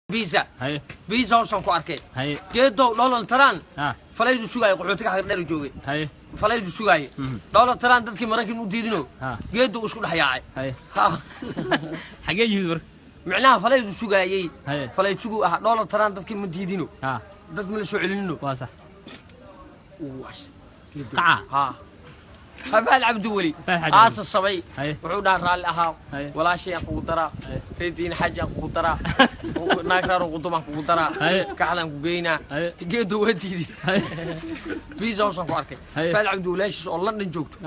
Biisa. Haye. Biisa hoosaan ku arkay. Haye. Geedow Donald Trump ha falaydu sugaaya, qaxootiga xagga dheer joogay. Haye. Falaydu sugaaya. Donald Trump dadkii Maraykan u diidino. Geedow isku dhex yaacay. Haye. Ha. Xagee yimid marka? Micnaha falaydu sugaayey. Haye. Falayd sugu ahaa. Donald Trump dadkii ma diidino. Dad ma la soo celinino. Waa sax. Wash. Qaca. Ha, Habaal Cabdiweli. Habaal Xaaji. Aasa sabay. Haye. Wuxuu dhaha raalli ahaa. Haye. Walaashay aan kugu daraa. Haye. Reediina xaaji aan kugu daraa, naag raaro qudumaan kugu daraa. Haye. Kaxdaan ku geynaa. Haye. Geedo waa diiday. Haye. Biisa hoosaan ku arkay. Haye. Fahad Cabdi walaashiis oo London joogto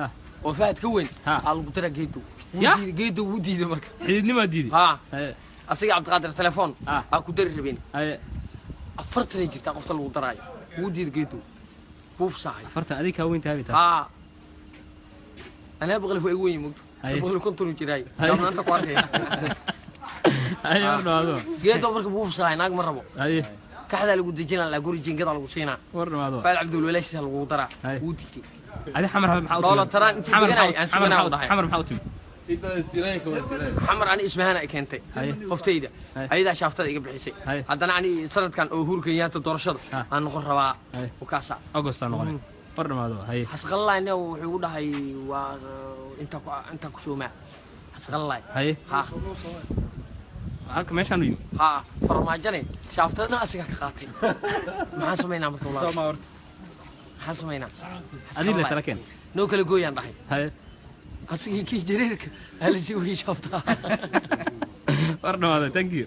oo Fahad ka weyn aa lagu daraa Geedo. Wuu Ya? diiday. Geedo wuu diiday marka. Xididnimaa diiday. Ha. Haye. Asaga Cabdiqaadir telefoon aa ku dari rabeen. Haye. 40 ay jirtaa qofta lagu daraayo. Wuu diiday Geedo, buufsahay. 40 adiga kaa weyn tahay taas. Ha, anaa boqol waa igu weyn mugto. Haye. 150 uu jiraay. Haye. Maanta ku arkaya. Haye, war dhawaado. Geedo marka buufsahay, naag ma rabo. Haye. Kaxdaa lagu dejinaa la guri, jingadaa lagu siinaa. War dhawaado. Fahad Cabdul walaashiisa lagu daraa. Haye. Wuu diiday. Adi Xamar maxaa u Donald timid? Trump intuu Xamar deganaayo aan maxaa suganaa u dhahay. Xamar maxaa u timid? Xamar ani Ismahana ay keentay. Haye. Qoftayda. Haye. Ayadaa shaaftada iga bixisay. Haye. Haddana ani sanadkan oo Uhuru Kenyatta doorashada aan noqon rabaa. Haye. Wakaasa. August aan noqonay. War dhamaado. Haye. Xasqallaayna wuxuu igu dhahay waa inta ku inta ku soomaa xasqallaay. Haye. Ha. Halka meeshaan u yimid. Ha, Farmaajane shaaftadana asiga ka qaatay. Maxaan samaynaa marka, walaal? Soo ma horta. Maxaan samaynaa? Adiga la tala keen. Noo kala gooyaan dhahay. Haye. Asigii kii jareerka halisi wii shaaftaa. War dhamaado, thank you.